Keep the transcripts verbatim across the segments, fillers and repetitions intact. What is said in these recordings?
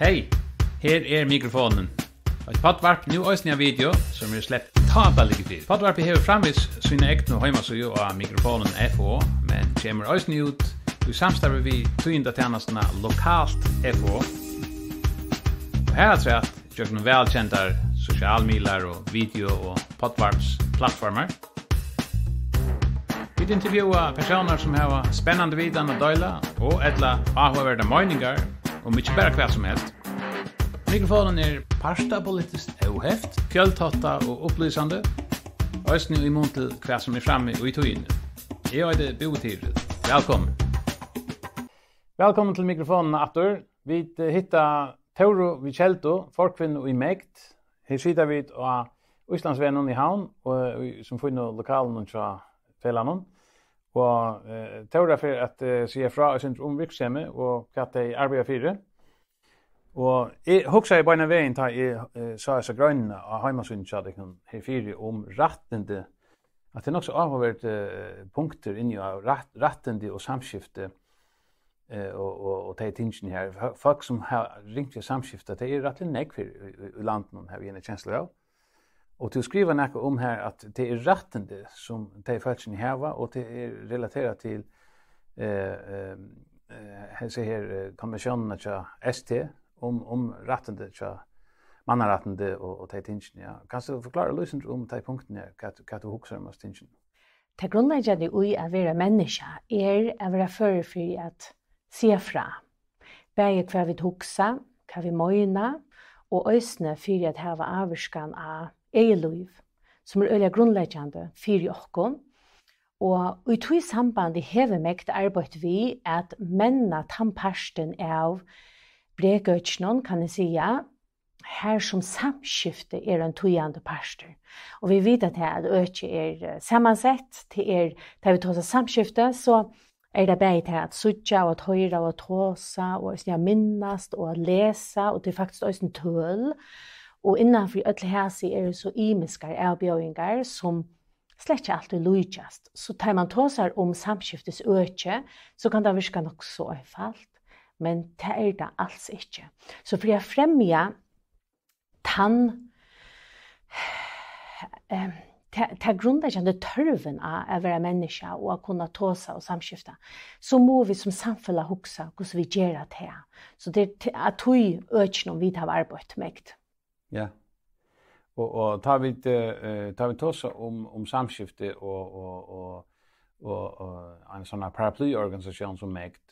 Hey, her er Mikrofonin. Eitt poddvarp, nú eisini á video, sum er sleppt tá tað liggur fyri. Poddvarpið hevur framvegis sína egnu heimasíðu á Mikrofonin F O, men kemur eisini út í samstarvi við tíðindatænastuna Lokalt F O. Og harafturat gjøgnum vælkendar sosialmiðlar og video- og poddvarpsplattformar. Vit intervjúa persónar, sum hava spennandi vitan at deila og ella áhugaverdar meiningar um ikki bara hvat sum helst. Mikrofonin er partapolitiskt óheft, fjøltátta og upplýsandi, eisini í mun til hvat sum er frammi í tíðini. Eg eiti Búi Tyril. Vælkomin. Vælkomin til Mikrofonina aftur. Vit, eh, hitta Tóru við Keldu, forkvinnu í MEGD. Her sita vit á Íslandsvegnum í Havn, og, eh, í, sum fínu lokalunum hjá felagnum. Og, eh, Tóra fer at, eh, siga frá eitt sindur um virksemið og hvat tey arbeiða fyri. Og eg hugsaði beinan vegin, tá eg, eh, sá hesa greinina á heimasíðuni hjá tykkum her fyri um rættindi, at tað er nokk so áhugavert, eh, punktur inni á rætt, rættindi og samskifti, eh, og, og, og tey tingini her. Fó-, fólk sum hava ringt við samskifti, tey eru rættiliga nógv her í, í, í landinum, havi eg eina kenslu av. Og tú skrivar nakað um her, at tað er rættindi, sum tey fólkini hava, og tað er relaterað til, eh, eh, eh, hesi her, eh, konventiónina hjá S T um, um rættindi hjá mannarættindi og, og tey tingini, ja. Kanst tú forklára eitt sindur um tey punktini her, hvat, hvat tú hugsar um hesi tingini? Tað grundleggjandi í at vera menniskja er at vera førur fyri at siga frá. Bæði hvat vit hugsa, hvat vit meina, og eisini fyri at hava ávirkan á egið lív, sum er øgiliga grundleggjandi fyri okkum. Og í tí sambandi hevur MEGD arbeitt við at menna tann partin av brekøkinum, kann eg siga, har sum samskifti er ein týðandi partur. Og vit vita tað, at økið er, eh, samansett, tað er, tá vit tosa samskifti, so er tað bæði tað at síggja og at hoyra og at tosa og eisini at minnast og at lesa, og tað er faktiskt eisini tøl. Og innanfyri øll hesi eru so ymiskar avbjóðingar, sum slett ikki altíð líkjast. So tá man tosar um samskiftisøki, so kann tað virka nokk so einfalt, men tað er tað als ikki. So fyri at fremja tann, eh, ta, ta grundleggjandi tørvin á at vera menniskja og at kunna tosa og samskifta, so mugu vit sum samfelag hugsa, hvussu vit gera tað. So tað er t-, at tí økinum vit hava arbeitt mest. Ja. Og, og tá vit, eh, eh, tá vit tosa um, um samskifti og, og, og, og, og ein sånn paraplyorganisasjón sum MEGD,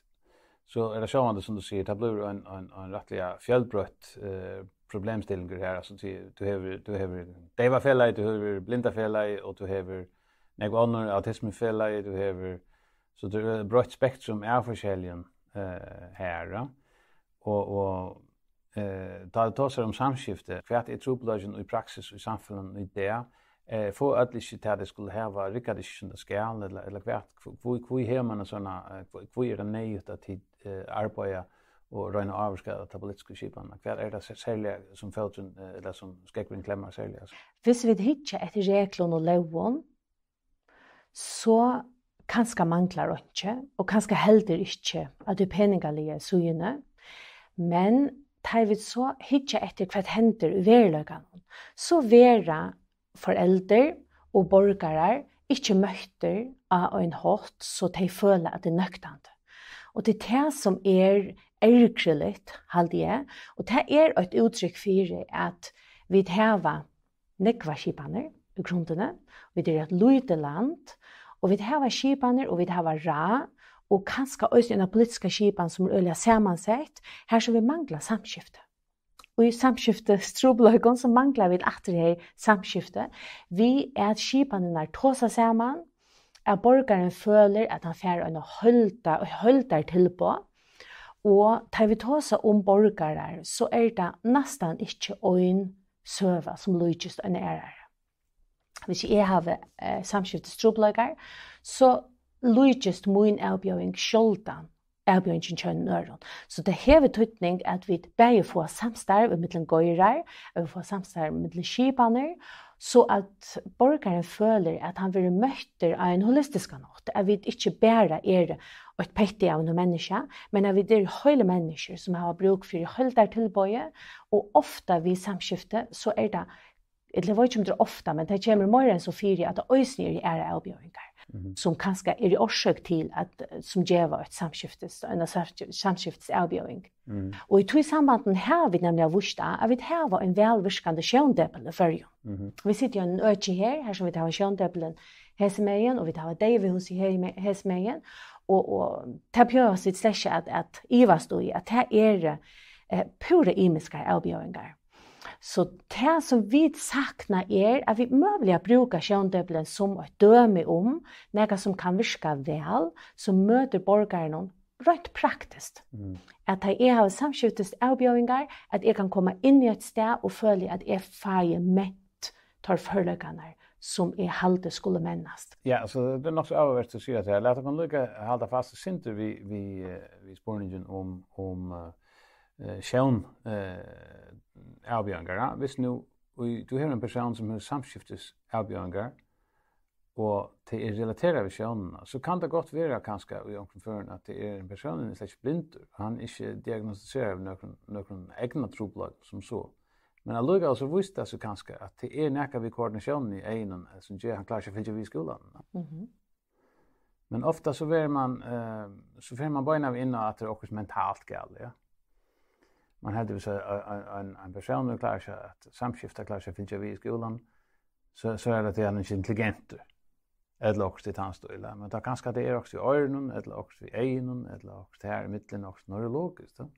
so er tað sjálvandi, sum tú sigur, tað blívur ein, ein, ein rættiliga fjølbroytt, eh, problemstillingur her. Altso, tú, tú hevur, tú hevur Deyvafelagið, tú hevur Blindafelagið, og tú hevur nógv onnur, Autismufelagið, tú hevur, so tað er eitt breitt spektrum av forskelligum, eh, her, ja. Og, og, eh, tá tú tosar um samskifti, hvat er trupulleikin í praksis í samfelagnum í dag? Eh, fáa øll ikki tað, tey skulu hava? Riggar tað ikki, sum tað skal, ella, ella hvat? Hví, hví, hví hevur mann ein sånn, eh, hví, hví er tað neyðugt, at tit, eh, arbeiða og royna at ávirka ta politisku skipanina? Hvat er tað ser-, serliga, sum fóturin, eh, ella sum skógvurin klemmar serliga? Viss vit hyggja eftir reglum og lógum, so kanska manglar einki, og kanska heldur ikki á tí peningaligu síðuni, men tá vit so hyggja eftir, hvat hendir í veruleikanum, so verða foreldur og borgarar ikki møttir á ein hátt, so tey føla, at tað er nøktandi. Og tað er tað, sum er ergiligt, haldi eg, og tað er eitt úttrykk fyri, at vit hava nógvar skipanir í grundini. Vit eru eitt lítið land, og vit hava skipanir, og vit hava ráð, og kanska eisini eina politiska skipan, sum er øgiliga samansett, har sum vit mangla samskifti. Og í samskiftistrupulleikum, so mangla vit aftur her samskifti, við at skipanirnar tosa saman, at borgarin følir, at hann fær eina heilda-, heildartilboð, og tá vit tosa um borgarar, so er tað næstan ikki ein søga, sum líkist eini aðrari. Hvis eg havi, eh, samskiftistrupulleikar, so líkist mín avbjóðing sjáldan avbjóðingini hjá einum øðrum. So tað hevur týdning, at vit bæði fáa samstarv ímillum geirar, at vit fáa samstarv ímillum skipanir, so at borgarin følir, at hann verður møttur á ein holistiskan hátt, at vit ikki bara eru eitt petti av einum menniskja, men at vit eru heili menniskjur, sum hava brúk fyri heildartilboði, og ofta við samskifti, so er tað, ella eg veit ikki, um tað er ofta, men tað kemur meira enn so fyri, at tað eisini eru aðrar avbjóðingar, Mhm. sum kanska eru orsøk til, at, sum geva eitt samskiftis, eina samskif-, samskiftisavbjóðing. Mm. Og í tí sambandinum hava vit nemliga víst á, at vit hava ein vælvirkandi sjóndepil í Føroyum. Mhm. Vit sita í einum øki her, har sum vit hava sjóndepilin hesi megin, og vit hava deyvihúsið her í me-, hesi megin, og, og tað behøvast vit slett ikki at, at ivast í, at tað eru, eh, púra ymiskar avbjóðingar. So tað, sum vit sakna, er, at vit møguliga brúka sjóndepilin sum eitt dømi um nakað, sum kann virka væl, sum møtir borgarunum reint praktiskt. Mm. At tá eg havi samskiftis avbjóðingar, at eg kann koma inn í eitt stað og føli, at eg fái ment teir førleikarnar, sum eg haldi skulu mennast. Ja, altso, tað er nokk so áhugavert at siga tað. Lat okkum líka halda fast eitt sindur við, við, eh, við spurningin um, um, eh, eh, sjón, eh, avbjóðingar, ja. Viss nú, í, tú hevur ein persón, sum hevur samskiftis avbjóðingar, og tað er relaterað við sjónina, so kann tað gott vera kanska í onkrum førum, at tað er ein persónur, sum er slett ikki blindur, og hann ikki diagnostiserar við nøkrum, nøkrum eygnatrupulleikum sum so. Men allíkavæl so vísir tað seg kanska, at tað er nakað við koordinatiónini í eygunum, eh, sum ger, hann klárar seg at fylgja við í skúlanum. Mhm. Men ofta so verður man, eh, so fer man beinanvegin inn á, at tað er okkurt mentalt galið, ja. Man heldur, viss ein, ein, ein persónur klárar seg at samskifta, klárar seg at fylgja við í skúlanum, so, so er tað, at hann er ikki intelligentur, ella okkurt í tann stíl, ja. Men tað kanska, tað er okkurt í oyrunum, ella okkurt í eygunum, ella okkurt her í miðjuni, okkurt neurologiskt, ja.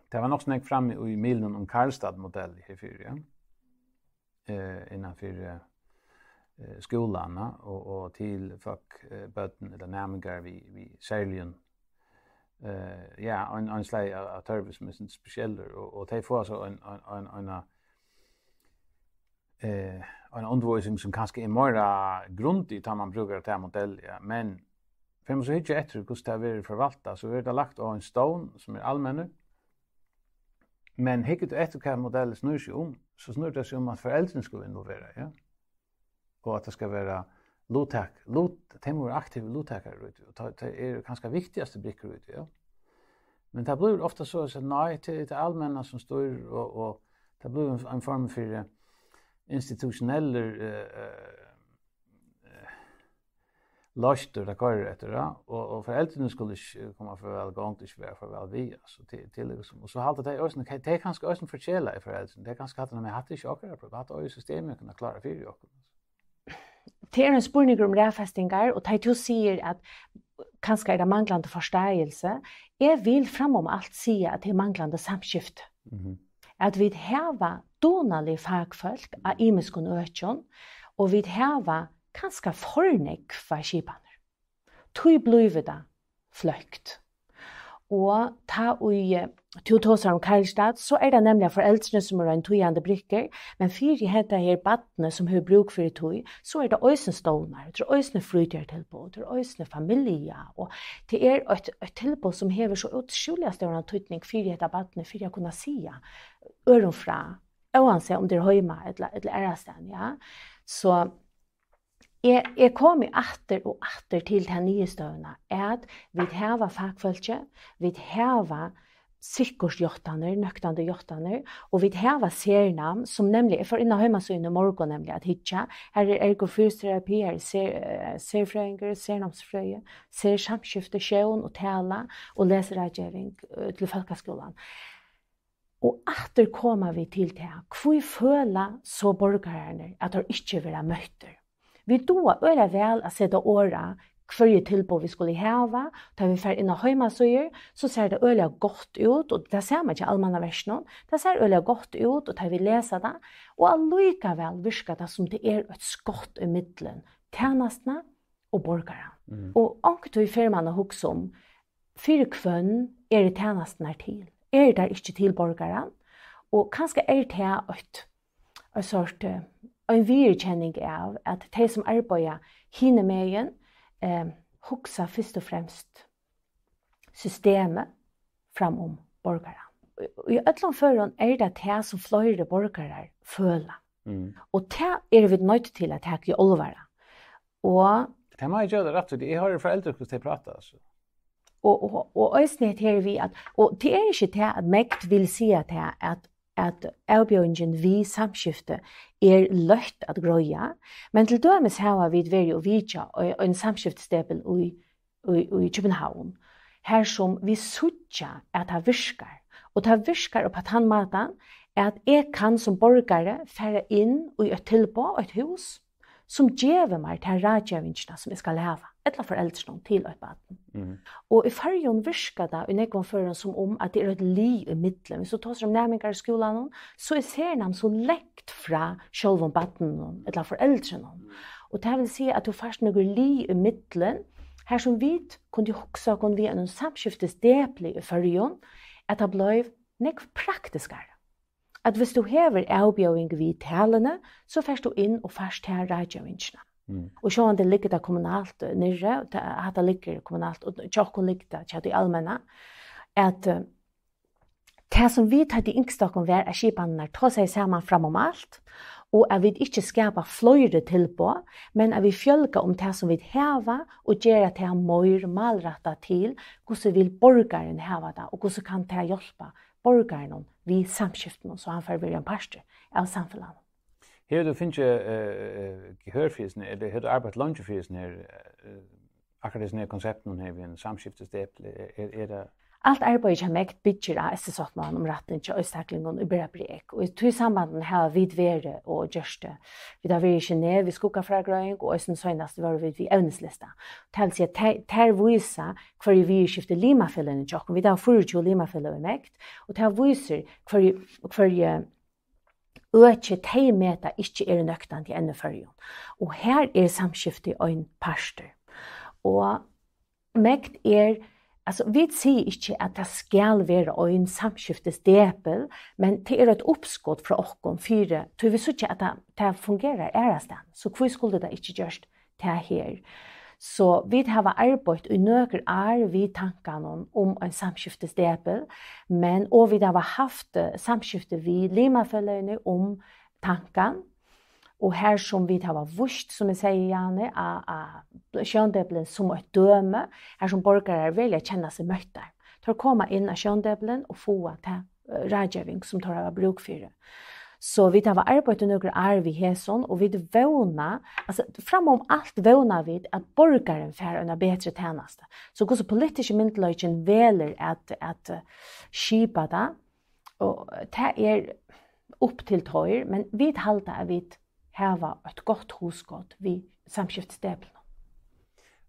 Tað var nokk so nógv frammi í miðlunum um Karlstad-modell her fyri, ja. Eh, innan fyri, eh, skúlarnar og, og til fólk, eh, børn ella næmingar við, við serligum, eh, ja, ein, ein slag av, av tørvi, sum er sindur spesiellur, og, og tey fáa so ein, ein, ein, eina, eh, eina undirvísing, sum kanska er meira grundig, tá man brúkar ta modell, ja. Men fer man so hyggja eftir, hvussu tað verður forvaltað, so verður tað lagt á ein stovn, sum er almennur. Men hyggur tú eftir, hvat modellin snýr seg um, so snýr tað seg um, at foreldrini skulu involvera, ja. Og at tað skal vera luttak-, lut-, tey mugu vera aktiv luttakarar í tí, og tað, tað er kanska viktigastu brikkuni í tí, ja. Men tað blívur ofta so, at nei, tað er tað almenna, sum stýrir, og, og tað blívur ein, ein form fyri institutionellur, eh, eh, eh, løstur, tað koyrir eftir, ja. Og, og foreldrini skulu ikki koma for væl gongd, ikki vera for væl við, altso, til, til, liksom. Og so halda tey eisini, tey, tey kanska eisini forkela í foreldrini, tey kanska halda, men hatta er ikki okkara problem, hatta eigur systemið at kunna klára fyri okkum. Tað er ein spurningur um raðfestingar, og tá tú sigur, at kanska er tað manglandi forståelse, eg vil framum alt siga, at tað er manglandi samskifti. Mhm. At vit hava dugnalig fakfólk á ymiskum økjum, og vit hava kanska for nógvar skipanir. Tí blívur tað fløkt. Og tá ið, eh, tú tosar um Karlstad, so er tað nemliga foreldrini, sum eru ein týðandi brikkur, men fyri hetta her barnið, sum hevur brúk fyri tí, so er tað eisini stovnar, tað er eisini frítíðartilboð, tað er eisini familja, og tað er eitt, eitt tilboð, sum hevur so útskúliga stóran týdning fyri hetta barnið, fyri at kunna siga øðrum frá, óansæð um tað er heima ella, ella aðrastaðni, ja. So eg, eg komi aftur og aftur til ta niðurstøðuna, at vit hava fakfólki, vit hava sikkurt játtanir, nøktandi játtanir, og vit hava Sernám, sum nemliga, eg fór inn á heimasíðuna í morgun nemliga at hyggja, har er ergofysioterapi, har er ser-, eh, serfrøðingur, sernámsfrøði, sersamskifti, sjón og tala og lesiráðgeving, eh, til fólkaskúlan. Og aftur koma vit til tað, hví føla so borgararnir, at teir ikki verða møttir? Vit duga øgiliga væl at seta orð á, hvørji tilboð vit skulu hava. Tá vit fara inn á heimasíður, so sær tað øgiliga gott út, og tað sama hjá Almannaverkinum, tað sær øgiliga gott út, og tá vit lesa tað, og allíkavæl virkar tað, sum tað er eitt skott ímillum tænastuna og borgaran. Mm. Og onkuntíð fer man at hugsa um, fyri hvønn eru tænasturnar til? Eru tær ikki til borgaran? Og kanska er tað eitt, eitt sort, eh, ein viðurkenning av, at tey, sum arbeiða hinumegin, eh, hugsa fyrst og fremst systemið fram um borgaran. Í, í øllum førum er tað tað, sum fleiri borgarar føla. Mm. Og tað eru vit noydd til at taka í álvara. Og tað má eg geva tær rætt í. Eg hoyri frá eldri, hvussu tey prata, altso. Og, og, og eisini hetta her við at, og tað er ikki tað at MEGD vil siga tað at, at avbjóðingin við samskifti er løtt at greiða, men til dømis hava vit verið og vitja ein, ein samskiftisdepil í, í, í København, har sum vit síggja at tað virkar, og tað virkar upp á tann mátan at eg kann sum borgari fara inn í eitt tilboð, eitt hús, sum gevur mær ta ráðgevingina, sum eg skal hava, ella foreldrunum til eitt barn. Mhm. Og í Føroyum virkar tað í nógvum førum sum um, at tað er eitt lið í millum. Viss tú tosar um næmingar í skúlanum, so er sernám so langt frá sjálvum barninum ella foreldrunum. Og tað vil siga, at tú fært nøkur lið í millum, har sum vit kundu hugsa okkum við einum samskiftisdepli í Føroyum, at tað bleiv nógv praktiskari. At viss tú hevur avbjóðing við talini, so fert tú inn og fært ta ráðgevingina. Mm. Og sjálvandi liggur tað kommunalt, eh, niðri, ta-, hatta liggur kommunalt, og hjá okkum liggur tað hjá tí almenna, at, eh, tað sum vit høvdu ynskt okkum var, at skipanirnar tosaðu saman fram um alt, og at vit ikki skapa fleiri tilboð, men at vit fjølga um tað sum vit hava, og gera tað meir málrættað til, hvussu vil borgarin hava tað, og hvussu kann tað hjálpa borgaranum við samskiftinum, so hann fær verið ein partur av samfelagnum. Hevur tú fingið, eh, eh, gehør fyri hesum, ella hevur tú arbeitt leingi fyri hesum her, eh, akkurát hesum her konseptinum her við ein samskiftisdepli? Er, er, er tað... Alt arbeiðið hjá MEGD byggir á S T-sáttmálan um rættin hjá einstaklingum ið bera brek, og í tí sambandinum hava vit verið og gjørt tað. Vit hava verið í Genève við skuggafrágreiðing, og eisini seinast vóru vit við evnislista. Tað vil siga, tær, tær vísa hvørji viðurskifti limafeløgini hjá okkum. Vit hava fýraogtjúgu limafeløg í MEGD, og tað vísir hvørji, hvørji øki tey meta ikki eru nøktandi enn í Føroyum. Og her er samskifti ein partur. Og MEGD er, altso, vit siga ikki, at tað skal vera ein samskiftisdepil, men tað er eitt uppskot frá okkum fyri, tí vit síggja, at tað, tað fungerar aðrastaðni. So hví skuldi tað ikki gjørt tað her? So vit hava arbeitt í nøkur ár við tankanum um ein samskiftisdepil, men, og vit hava havt, eh, samskifti við limafeløgini um tankan, og har sum vit hava víst, sum eg segði, Jane, á, á sjóndepilin sum eitt dømi, har sum borgarar velja at kenna seg møttar. Teir koma inn á sjóndepilin og fáa ta, eh, ráðgeving, sum teir hava brúk fyri. So vit hava arbeitt í nøkur ár við hesum, og vit vóna, altso, framum alt vóna vit, at borgarin fær eina betri tænastu. So hvussu politiski myndugleikin velur at, at, eh, skipa tað, og tað er upp til teir, men vit halda, at vit hava eitt gott hugskot við samskiftisdeplinum.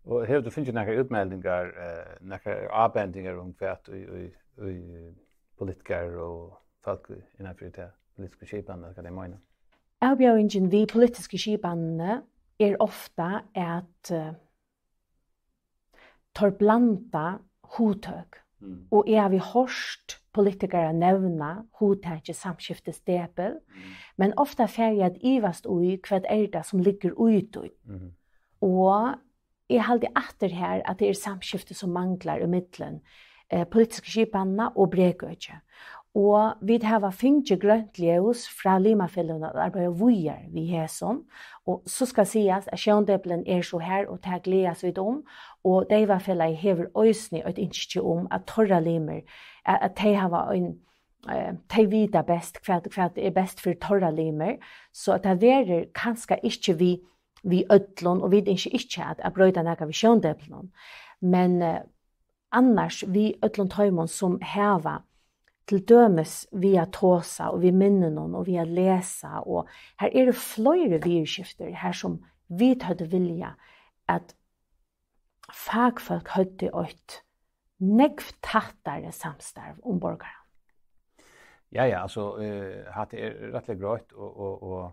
Og hevur tú fingið nakrar útmeldingar, eh, nakrar ábendingar um hvat í, í, í politikarar og fólk innanfyri ta politisku skipan, hvat tey meina? Avbjóðingin við politisku skipanini er ofta at, eh, teir blanda hugtøk. Mm. Og eg havi hoyrt politikarar nevna hugtakið samskiftisdepil, mm, men ofta fari eg at ivast í, hvat er tað, sum liggur í tí? Mhm. Og eg haldi aftur her, at tað er samskifti, sum manglar ímillum, eh, politisku skipanina og brekøkið. Og vit hava fingið grønt ljós frá limafeløgum at arbeiða víðari við hesum. Og so skal sigast, at sjóndepilin er so her, og tað gleðast vit um. Og Deyvafelagið hevur eisini eitt ynski um, at teirra limir, at, at tey hava ein, eh, tey vita best, hvat, hvat er best fyri teirra limir. So at tað verður kanska ikki við, við øllum, og vit ynskja ikki at, at broyta nakað við sjóndeplinum. Men, eh, annars við øllum teimum, sum hava, til dømis við at tosa og við minnunum og við at lesa, og her eru fleiri viðurskiftir, har sum vit høvdu viljað, at fakfólk høvdu eitt nógv tættari samstarv um borgaran. Ja, ja, altso, eh, hatta er rættiliga greitt, og, og, og,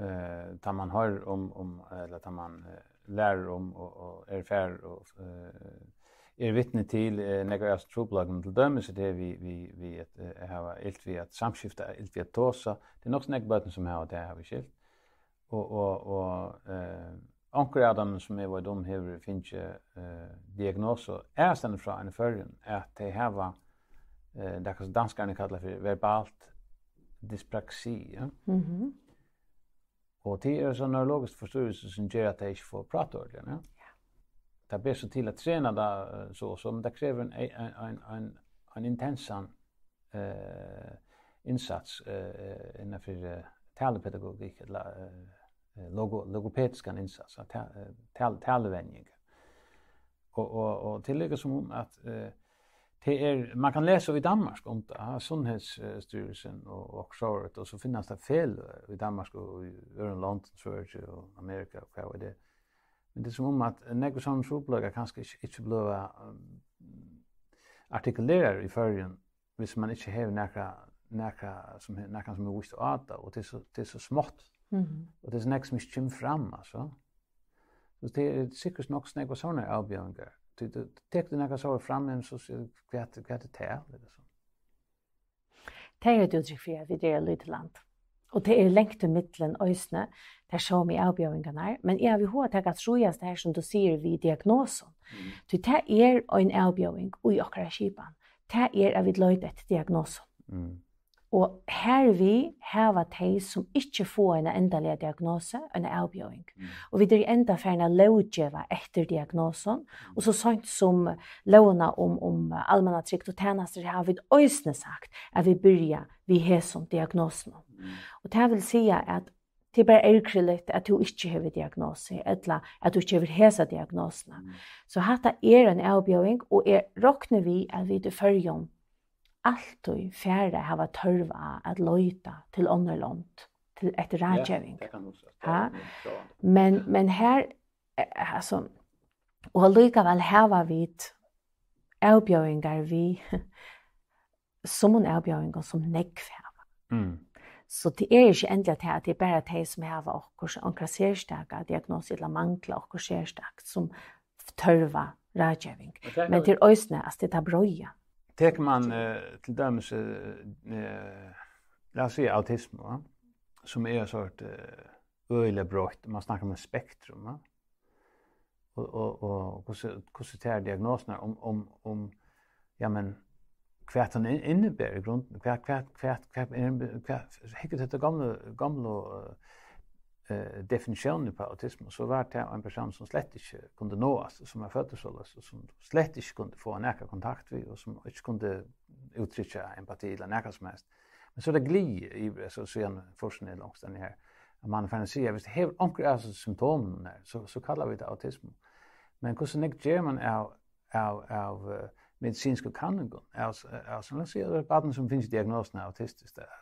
eh, tá man hoyrir um, um, ella tá man, eh, lærir um og, og erfar og, eh, er vitni til, eh, nakrar av trupulleikunum, til dømis er tað við, við, við at, eh, hava ilt við at samskifta, ilt við at tosa. Tað er nokk so nógv børn, sum hava tað, havi eg skilt. Og, og, og, eh, onkur av teimum, sum eg veit um, hevur fingið, eh, diagnosu aðrastaðni frá enn í Føroyum, at tey hava, eh, tað, sum danskararnir kalla fyri verbalt dyspraksi, ja? Mhm. Og tað er so neurologisk forstyrrelse, sum ger, at tey ikki fáa prátað ordiliga, ja. Tað ber so til at trena tað, eh, so og so, men tað krevur ein, ein, ein, ein, ein intensan, eh, innsats, eh, innanfyri, eh, talepedagogik, ella, eh, eh, logo-, logopediskan innsats, ta-, eh, tal-, taluvenjing. Og, og, og tað er líka sum um at, eh, tað er, man kann lesa í Danmark um tað, ha, Sundhedsstyrelsen og, og sovorðið, og so finnast tað feløg í Danmark og í øðrum londum, Svøríki og Amerika og hvat veit eg. Men tað er sum um at nógvir sovorðnir trupulleikar kanska ikki, ikki blíva, um, artikuleraðir í Føroyum, hvis man ikki hevur nakra, nakra sum he-, nakran sum hevur víst á tað, og tað er so, tað er so smátt, Mhm. og tað er so nógv sum ikki kemur fram, altso. So tað er sikkurt nokk so nógvar sovorðnar avbjóðingar. Tí tú, tú tekur nakað sovorðið fram, men so sigur, hvat, hvat er tað, ella so? Tað er eitt úttrykk fyri, at vit eru eitt lítið land. Og tað er langt ímillum eisini tær somu avbjóðingarnar, men eg havi hug at taka at stríðast her, sum tú sigur, við diagnosum. Mm. Tí tað er ein avbjóðing í okkara skipan. Tað er, at vit leita eftir diagnosum. Mm. Og hervið hava tey, sum ikki fáa eina endaliga diagnosu, eina avbjóðing. Mm. Og vit eru enntá farin at lóggeva eftir diagnosum, og so seint sum lógina um, um almannatrygd og tænastur hava vit eisini sagt, at vit byrja við hesum diagnosunum. Mm. Og tað vil siga, at tað er bara ergiligt, at tú ikki hevur diagnosu, ella at tú ikki hevur hesa diagnosuna. Mm. So hatta er ein avbjóðing, og eg rokni við, at vit í Føroyum altíð fara at hava tørv á at leita til onnur lond, til, eftir Ja, ráðgeving. tað kann hugsast. Ha? Tað er mjög sjálvandi. Men, men her, eh, altso, og allíkavæl hava vit avbjóðingar við, sum ein avbjóðing, sum nógv hava. Mm. So tað er ikki endiliga tað, at tað er bara tey, sum hava okkurt, onkra serstaka diagnosu ella mangla okkurt serstakt, sum tørva ráðgeving. Og tað Men tað er eisini, altso, tað er tað breiða. Tekur man, eh, til dømis, eh, eh, lat okkum siga autismu, va? Sum er ein sort, eh, øgiliga breitt. Man snakkar um eitt spektrum, va? Og, og, og hvussu, hvussu tær diagnosurnar um, um, um, ja, men, hvat hon in-, inniber í grundini, hvat, hvat, hvat, hvat er, hvat, hyggur tú eftir gomlu, gomlu, eh, eh, definitiónini uppá autismu, so var tað ein persónur, sum slett ikki kundi náast, sum var føddur soleiðis, og sum slett ikki kundi fáa nakran kontakt við, og sum ikki kundi úttrykkja empati ella nakað sum helst. Men so er tað gliðið yvir, so síðan fór seg niður langt enn her, at man er farin at siga, viss tú hevur onkur av hesum symptomunum her, so, so kalla vit tað autismu. Men hvussu nógv ger man av, av, av, eh, medisinskum kanningum? Av, av, sum lat siga, tað er barn, sum fær diagnosuna autistiskt, eh,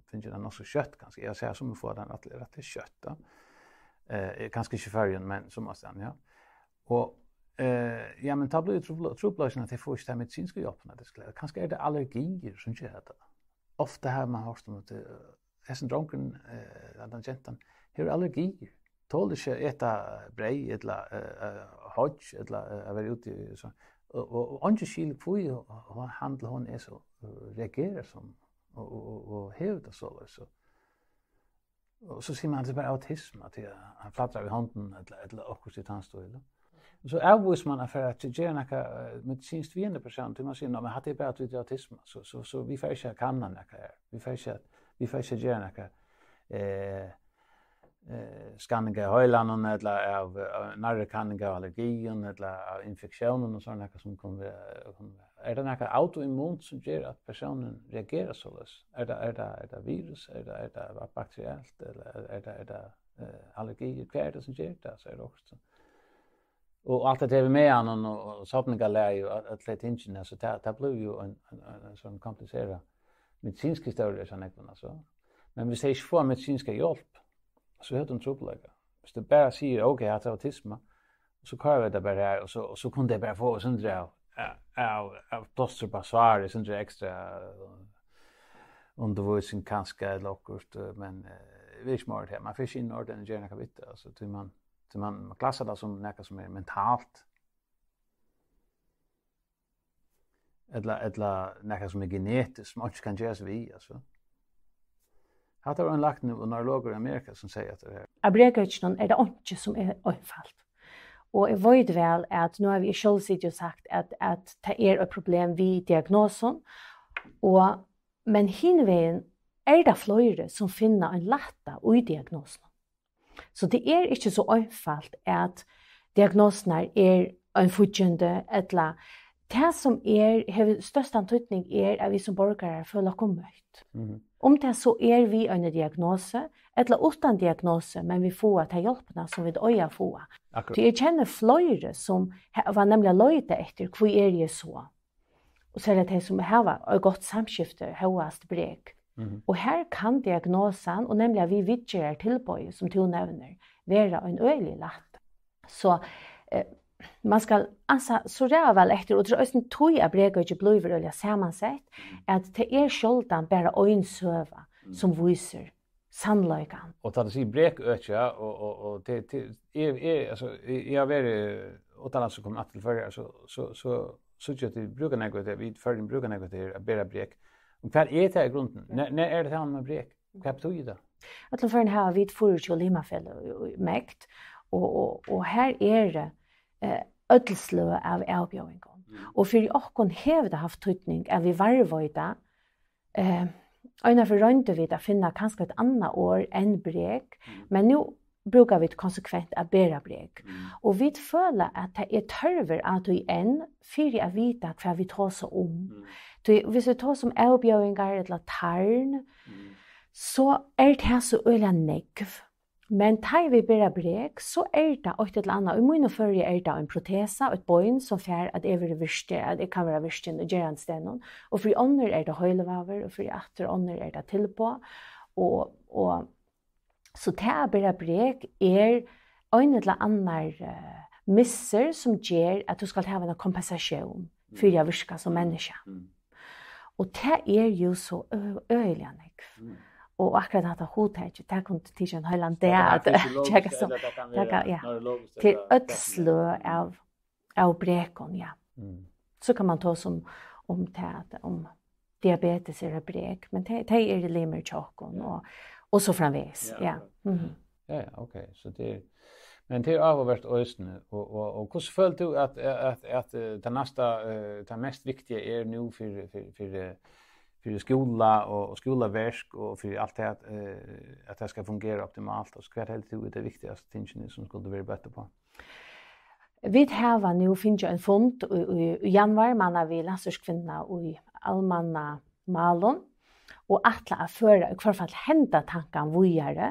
fær tað nokk so skjótt, kanska. Eg sigi, sum fær tað rættiliga, rættiliga skjótt, tá. Eh, kanska ikki í Føroyum, men sum aðrastaðni, ja. Og, eh, ja, men tá blívur trupul-, trupulleikin, at tey fáa ikki ta medisinsku hjálpina, tey skulu. Kanska er tað allergiir, sum ger hetta. Ofta hevur man hoyrt um, at, eh, hesin drongurin, eh, ella gentan, hevur allergiir. Tolir ikki at eta breyð ella, eh, eh, hoyggj ella, eh, at vera úti, so. Og, og, og eingin skilir, hví ho-, ho-, hann ella hon er so, eh, reagerar sum, og, og, og, og hevur tað soleiðis, so. Og so sigur man, "Tað er bara autisma, at hann fladdrar við hondunum," ella, ella okkurt í tann stíl. Og so avvísir man at fara at gera nakað, eh, medisinskt við henda persónin, tí man sigur, "Nei, men hatta er bara, at vit eru autisma, so, so, so vit fara ikki at kanna nakað her. Vit fara ikki at, vit fara ikki at gera nakað, eh, eh, skanning av heilanum, ella av, eh, nærri kanning av allergium, ella av infektiónum og sovorðið, nakað sum kunnu vera, kunnu vera." Er tað nakað autoimmunt, sum ger, at persónurin reagerar soleiðis? Er tað, er tað, er tað virus? Er tað, er tað bakterielt? Ella er, er tað, er tað, eh, allergiir? Hvat er tað, sum ger tað? So er tað okkurt, so. Og alt hetta við magan og, og, og sodningarlagið og øll, øll tey tingini, so tað, tað blívur jú ein, ein, ein, ein sovorðin kompliserað medisinsk historia, so nógv, altso. Men viss tey ikki fáa medisinska hjálp, so hevur tú ein trupulleika. Viss tú bara sigur, "Ok, hatta er autisma," og so koyra vit tað bara her, og so, og so kunnu tey bara fáa eitt sindur av, av, av, av plástur uppá sárið, eitt sindur ekstra, eh, undirvísing kanska, ella okkurt, eh, men, eh, vit ikki meira til. Man fær ikki inn orðið, gera nakað við tað, altso, tí man, tí man, man klassar tað sum nakað sum er mentalt. Ella, ella nakað sum er genetiskt, sum einki kann gerast við, altso. Hatta var ein lækni og neurologur í Amerika, sum segði hatta her. Á brekøkinum er tað einki, sum er einfalt. Og eg veit væl, at nú havi eg sjálv sitið og sagt, at, at tað er eitt problem við diagnosum, og, men hin vegin er tað fleiri, sum finna ein lætta í diagnosum. So tað er ikki so einfalt, at diagnosurnar er ein fíggindi, ella tað, sum er, hevur størstan týdning, er, at vit sum borgarar føla okkum møtt. Mhm. Um tað so er við eini diagnosu, ella uttan diagnosu, men vit fáa ta hjálpina, sum vit eiga at fáa. Akkurát. Tí eg kenni fleiri, sum ha-, hava nemliga leitað eftir, hví eri eg so? Og serliga tey, sum hava eitt gott samskifti, hóast brek. Mhm. Og her kann diagnosan, og nemliga við viðgerðartilboði, sum tú nevnir, vera ein øgilig lætti. So, eh, man skal ansa so ræðuliga væl eftir, og tað er eisini tí, at brekøkið blívur øgiliga samansett, at tað er sjáldan bara ein søga, Mm. sum vísir sannleikan. Og tá tú sigur brekøki, ja, og, og, og til, til, eg, eg, altso, eg, eg havi verið uttanlands og komið aftur til Føroyar, so, so, so, so síggi eg, at vit brúka nógv av tí, vit í Føroyum brúka nógv av tí at bera brek. Og hvat er tað í grunden? Nær, nær er tað tað við brek? Hvat betýðir tað? Í øllum førum hava vit fýraogtjúgu limafeløg í, í MEGD, og, og, og her eru, eh, øll sløg av avbjóðingum. Mm. Og fyri okkum hevur tað havt týdning, at vit varðveita, eh, einaferð royndu vit at finna kanska eitt annað orð enn brek, Mm. men nú brúka vit konsekvent at bera brek. Mm. Og vit føla, at tað er tørvur á tí enn fyri at vita, hvat vit tosa um. Mm. Tí, hvis vit tosa um avbjóðingar ella tarn, Mm. so er tað so øgiliga nógv. Men tá ið vit bera brek, so er tað eitt ella annað. Í mínum føri er tað ein protesa, eitt bein, sum fær, at eg verði virki-, at eg kann vera virkin í gerandisdegnum. Og fyri onnur er tað heilivágur, og fyri aftur onnur er tað tilboð. Og, og, so tað at bera brek er ein ella annar, eh, missur, sum ger, at tú skalt hava eina kompensatión fyri at virka sum Mm. menniskja. Mm. Og tað er jú so ø-, øgiliga nógv. Mm. Og akkurát hatta hugtakið, tað kundi tikið ein heilan dag Tað at kann vera fysiologiskt, tjekka so. Ella tað kann Tað vera kann, ja. neurologiskt, Til ella øll tað kann sløg vera av, av brekum, ja. Mm. So kann man tosa um, um tað, um diabetes er eitt brek, men tey, tey eru limir hjá okkum, Ja. og, og so framvegis, Ja, ja. akkurát. Mhm. Ja, ja, ok, so tað er, men tað er áhugavert eisini, og, og, og hvussu følir tú at, at, at, eh, tað næsta, eh, tað mest viktiga er nú fyri, fyri, fyri, eh, fyri skúla og, og skúlaverk og fyri alt tað, eh, at tað skal fungera optimalt, og hvat heldur tú er tað viktigastu tingini sum skuldu verið bøtt uppá? Vit hava nú fingið ein fund í, í, í januar, manna við landsstýriskvinnuna í almanna málum, og ætla at føra í hvørt fall henda tankan víðari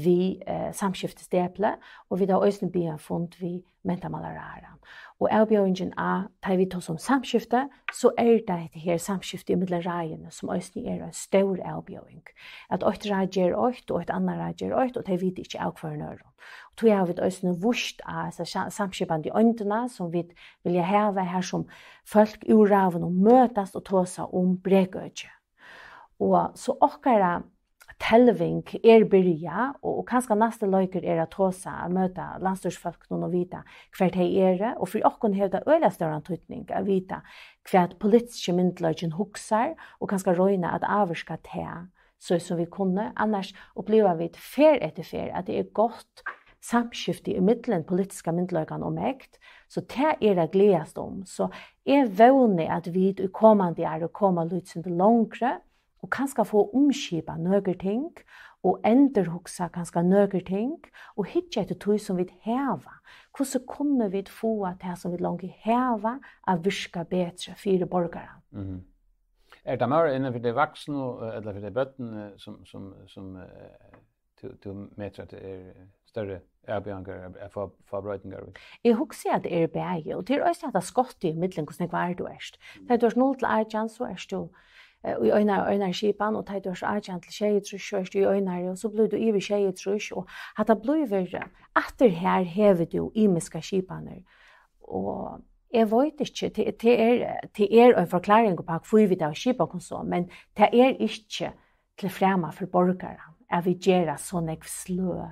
við, eh, samskiftisdepli, og vit hava eisini biðið ein fund við mentamálaráðharran. Og avbjóðingin á, tá vit tosa um samskifti, so er tað hetta her samskifti ímillum ráðini, sum eisini er ein stór avbjóðing. At eitt ráð ger eitt, og eitt annað ráð ger eitt, og tey vita ikki av hvørjum øðrum. Og tí hava vit eisini víst á hesa sa-, samskipandi eindina, sum vit vilja hava, har sum fólk úr ráðunum møtast og tosa um brekøki. Og so okkara telving er byrjað, og, og kanska næsti leikur er at tosa, at møta landsstýrisfólkunum og vita, hvar tey eru. Og fyri okkum hevur tað øgiliga stóran týdning at vita, hvat politiski myndugleikin hugsar, og kanska royna at ávirka tað, so sum vit kunnu. Annars uppliva vit ferð eftir ferð, at tað er gott samskifti ímillum politiska myndugleikan og MEGD, so tað er at gleðast um. So eg vóni, at vit í komandi ár koma lítið sindur longri, og kanska fáa umskipað nøkur ting, og endurhugsa kanska nøkur ting, og hyggja eftir tí, sum vit hava. Hvussu kunnu vit fáa tað, sum vit longu hava, at virka betri fyri borgaran? Mhm. Er tað meira innan fyri tey vaksnu, eh, ella fyri tey børnini, sum, sum, sum, eh, tú, tú metir at tað er størri avbjóðingar at, at fáa, fáa broytingar í? Eg hugsi, at tað er bæði, og tað er eisini hetta skottið ímillum, hvussu nógv ár tú ert. Mm. Tá tú ert null til átjan, so ert tú, eh, í einari, einari skipan, og tá tú ert átjan til sjeyogtrýss, so ert tú í einari, og so blívur tú yvir sjeyogtrýss, og hatta blívur, eh, aftur her hevur tú ymiskar skipanir. Og eg veit ikki, tað, tað er, tað er ein forklaring uppá, hví vit hava skipað okkum so, men tað er ikki til frama fyri borgaran, at vit gera so nógv sløg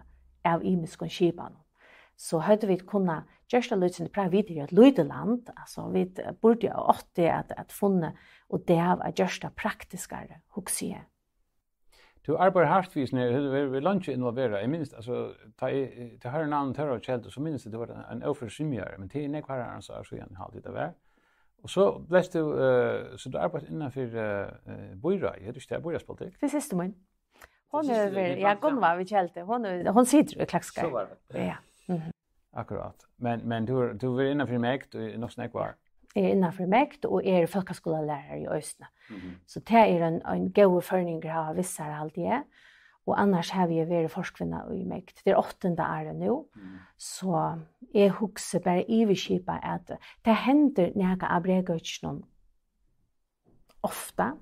av ymiskum skipanum. So høvdu vit kunnað gjørt tað lítið sindur pra-, vit eru eitt lítið land, altso, vit burdu og áttu at, at funnið út av at gjørt tað praktiskari, hugsi eg. Tú arbeiðir hart við hesum her, hevur verið, verið leingi involverað. Eg minnist, altso, tá eg, tá eg hoyri navnið Tórður Keldu, so minnist eg, tú var ein, ein ófrø svimjari, men tað er nógv harrans ár síðan, haldi eg, tað var. Og so bleivst tú, eh, so tú arbeiðir innan fyri, eh, eh, býráðið, hevur tú ikki tað, býráðspolitikk? Tað er systir mín. Hon hevur verið, ja, Gunnvá við Keldu, hon er, hon situr í Klaksvíkar. So var tað. Ja. Mhm. Akkurát. Men, men tú, tú ert innanfyri MEGD í nokk so nógv ár. Eg eri innanfyri MEGD og eri fólkaskúlalærari í eisini. Mhm. So tað er ein, ein góður førningur at hava við sær, haldi eg. Og annars havi eg verið forkvinna í MEGD. Tað er áttanda árið nú. Mhm. So eg hugsi bara yvirskipað at tað hendir nakað á Brekøkinum ofta.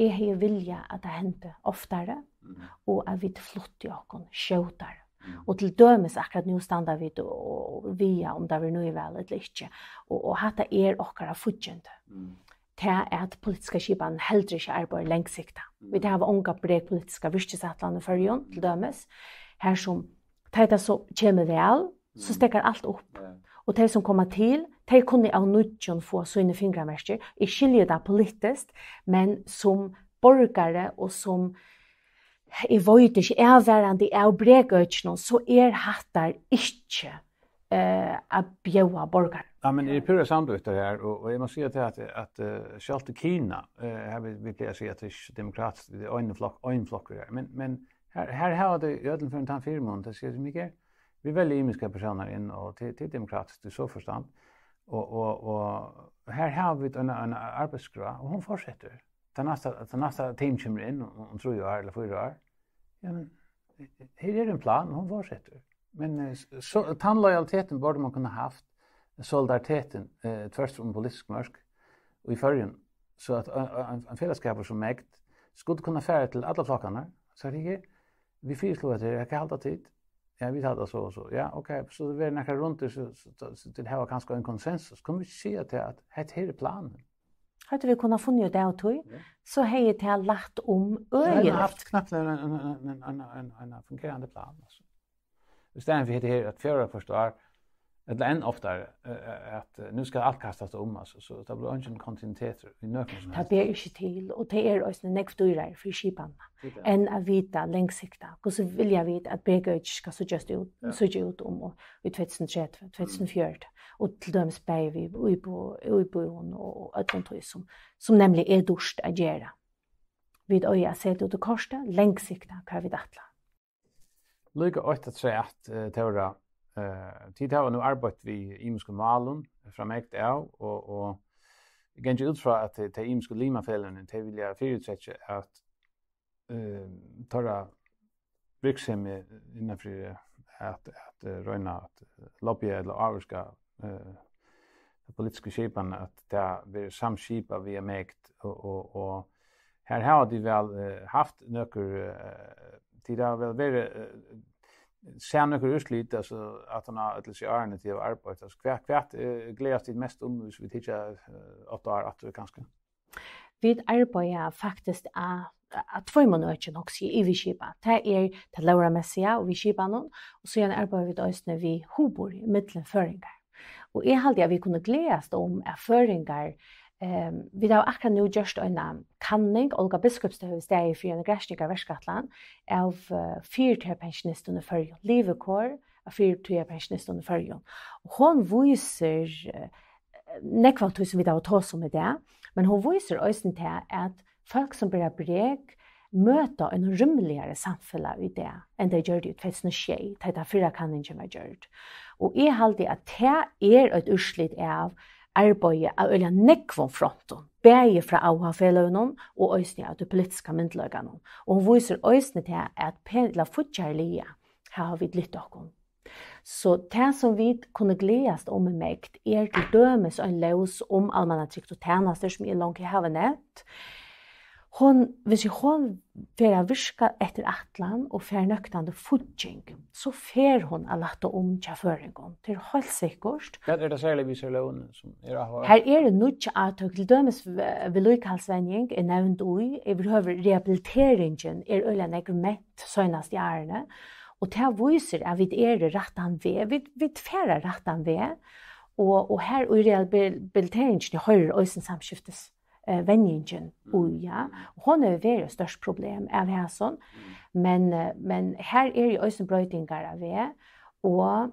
Eg hevði viljað, at tað hendi oftari, mhm, og at vit fluttu okkum skjótari. Mhm. Og til dømis akkurát nú standa vit og, og viga um tað verður nýval ella ikki. Og, og hatta er okkara fíggindi. Mhm. Tað er at politiska skipanin heldur ikki arbeiðir langsiktað. Mhm. Vit hava onga brekpolitiska virkisætlan í Føroyum, til dømis. Har sum, tá tað so kemur val, so, mm, steðgar alt upp. Ja. Og tey sum koma til, tey kunnu av nýggjum fáa síni fingramerkir. Eg skilji tað politiskt, men sum borgari og sum, eg veit ikki, avvarðandi av Brekøkinum, so er hatta ikki, eh, at bjóða borgaranum. Ja, men eg eri púra samd við tær her, og, og eg má siga til at, at, eh, sjálvt í Kina, eh, her vil, vil eg siga at tað er ikki demokratiskt, tað er ein flokk, ein flokkur her. Men, men her, her hava tey í øllum førum tann fyrimun, tað sigur seg mikið. Vit velja ymiskar persónar inn, og til, til demokratiskt í so forstand. Og, og, og her hava vit eina, eina arbeiðsskrá, og hon fortsetur. Tað næsta, tað næsta team kemur inn um, um trý ár ella fýra ár. Ja, men her er ein plan, og hon fortsetur. Men, eh, s-, so, tann lojaliteten burde man kunna haft, solidariteten, eh, tvørtur um politisk mørk í Føroyum, so at, eh, eh, ein, ein felagsskapur sum MEGD skuldi kunna fara til allar flokkarnar, sagt, "Her, vit fyrisláa hetta her, hvat halda tit?" "Ja, vit halda so og so." "Ja, ok, so tað verður nakrar rundir, so, so, so, so tit hava kanska ein konsensus. Kunnu vit ikki siga til at hetta her er planin?" Høvdu vit kunnað funnið út av tí, ja, so hevði tað lætt um. Nei, men øgiliga haft knappliga ein, ein, ein fungerandi plan, altso. Í staðin fyri hetta her, at fjórða hvørt ár, ella enn oftari, eh, at, eh, nú skal alt kastast um, altso, so tað blívur eingin kontinuitetur í nøkrum sum helst. Tað ber ikki til, og tað er eisini nógv dýrari fyri skipanina, tað er tað, enn at vita langsiktað. Hvussu vilja vit at Brekøkið skal síggjast út, ja, síggja út um og í tvey túsund og tretivu, tvey túsund og fjøruti, og til dømis bæði við íbú-, íbúðum og, og øllum tí sum, sum nemliga er dýrt at gera. Vit eiga at seta út í kortið, langsiktað, hvat vit ætla. Líka eitt afturat, eh, Tóra, eh, tit hava nú arbeitt við ymiskum málum frá MEGD av, og, og eg gangi út frá, at tey, tey ymisku limafeløgini, tey vilja fyritrekkja, at, eh, teirra virksemi innanfyri at, at, eh, royna at lobbya ella ávirka, eh, ta politisku skipan, at tað verður samskipað via MEGD, og, og, og her hava tit væl, eh, havt nøkur, eh, tit hava væl verið, eh, sæð nøkur úrslit, altso, at hann á øll hesi árini tit hava arbeitt. Altso, hvat, hvat, eh, gleðast tit mest um, hvis vit hyggja, eh, átta ár aftur, kanska? Vit arbeiða faktiskt á, á tveimum økjum, hugsi eg, yvirskipað. Tað er tað lógarmessiga og við skipanum, og síðan arbeiða vit eisini við hugburði millum føroyingar. Og eg haldi, at vit kunnu gleðast um, at føroyingar, ehm, vit hava akkurát nú gjørt eina kanning, Olga Biskupstøð hevur staðið fyri eina granskingarverkætlan av, eh, fyritíðarpensjonistum í Føroyum, livikor av fyritíðarpensjonistum í Føroyum. Og hon vísir, eh, nógv av tí, sum vit hava tosað um í dag, men hon vísir eisini tað, at fólk sum bera brek møta einum rúmligari samfelag í dag, enn tey gjørdu í tvey túsund og sjey, tá ið tann fyrra kanningin var gjørd. Og eg haldi, at tað er eitt úrslit av arbeiði av øgiliga nógvum frontum, bæði frá A O H-feløgunum og eisini av tí politiska myndugleikanum. Og hon vísir eisini tað, at pen-, ella fíggjarliga hava vit lyft okkum. So tað, sum vit kunnu gleðast um í MEGD, er til dømis ein lóg um almannatrygd og tænastur, sum eg longu havi nevnt. Hon, hvis hon fer at virka eftir ætlan og fær nøktandi fígging, so fer hon at lætta um hjá føroyingum. Tað er heilt sikkurt. Hvat er tað serliga við hesari lógini, sum er áhugavert? Her eru nýggj átøk, til dømis v-, viðlíkahaldsvenjing er nevnd í, yvirhøvur rehabiliteringin er øgiliga nógv ment seinastu árini, og tað vísir, at vit eru rættan veg, vit, vit fara rættan veg, og, og her í rehabiliteringini hoyrir eisini samskiftis, eh, venjingin í, ja. Og hon hevur verið eitt stórt problem av hasum, men, eh, men her eru eisini broytingar á veg, og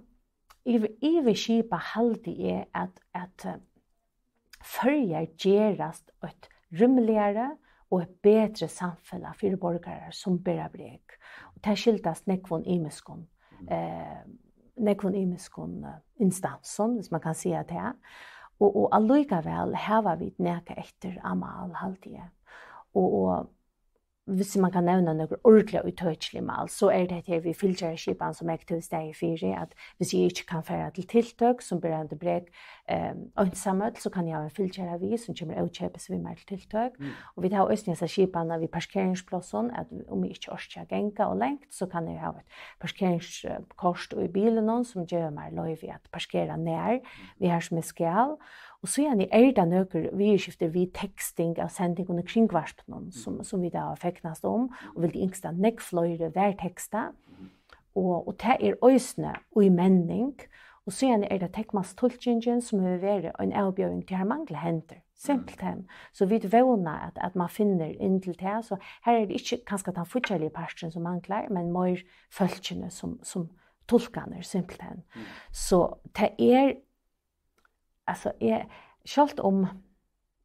yvir, yvirskipað haldi eg, at, at, eh, Føroyar gerast eitt rúmligari og eitt betri samfelag fyri borgarar sum bera brek. Og tað skyldast nógvum ymiskum, eh, nógvum ymiskum, eh, instansum, hvis man kann siga tað. Og, og allíkavæl hava vit nakað eftir á mál, haldi eg. Og, og hvis man kann nevna nøkur ordiliga ítøkilig mál, so er tað her við fylgjaraskipan, sum eg til staðar fyri, at hvis eg ikki kann fara til tiltøk, sum berandi brek, eh, einsamøll, so kann eg hava ein fylgjara við, sum kemur ókeypis við mær til tiltøk. Mm. Og vit hava eisini hesa skipan við parkeringsplássum, at um eg ikki orki at ganga ov langt, so kann eg hava eitt parkeringskort í bilinum, sum gevur mær loyvi at parkera nær við har sum eg skal. Og síðani er tað nøkur viðurskifti við teksting av sendingum í kringvarpinum, sum, sum vit hava fegnast um, og vildu ynskt at nógv fleiri var tekstað. Og, og tað er eisini í menning, og síðani er tað teknmálstulkingin, sum hevur verið ein avbjóðing, tí har mangla hendur, simpelthen. So vit vóna, at, at man finnur inn til tað, so her er tað ikki kanska tann fíggjarligi parturin, sum manglar, men meir fólkini, sum, sum tulkarnir, simpelthen. Mm. So tað er, altso, eg, sjálvt um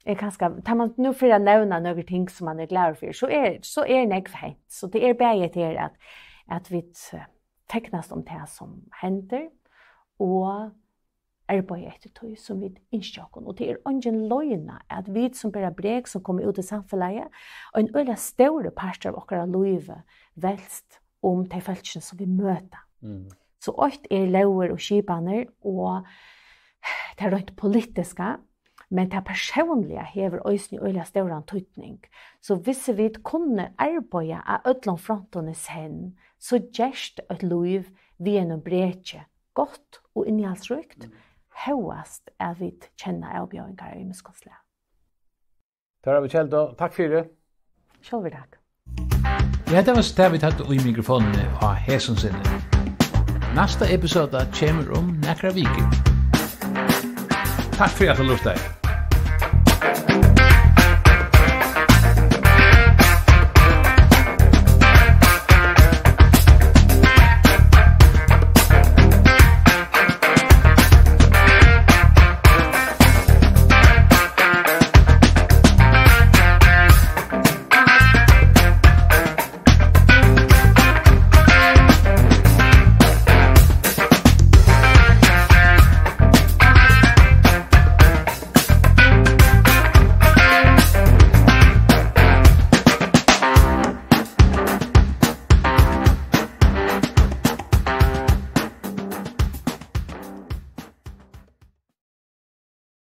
eg kanska, tá man nú fer at nevna nøkur ting, sum man er glaður fyri, so er, so er nógv hent. So tað er bæði hetta her, at, at vit, eh, fegnast um tað, sum hendir, og arbeiða eftir tí, sum vit ynskja okkum. Og tað er eingin loyna, at vit, sum bera brek, sum koma út í samfelagið, ein øgiliga stórur partur av okkara lívi velst um tey fólkini, sum vit møta. Mm. So eitt er lógir og skipanir og tað reint politiska, men tað persónliga hevur eisini øgiliga stóran týdning. So hvis vit kunnu arbeiða á øllum frontum í senn, so gerst eitt lív við einum breki gott og innihaldsríkt, hóast at vit kenna avbjóðingar av ymiskum slag. Tara við Keldu, takk fyri. Sjálvur takk. Ja, tað var tað, vit høvdu í mikrofonini á hesum sinni. Næsta episoda kemur um nakrar vikur. Takk fyri at tú lurtaði.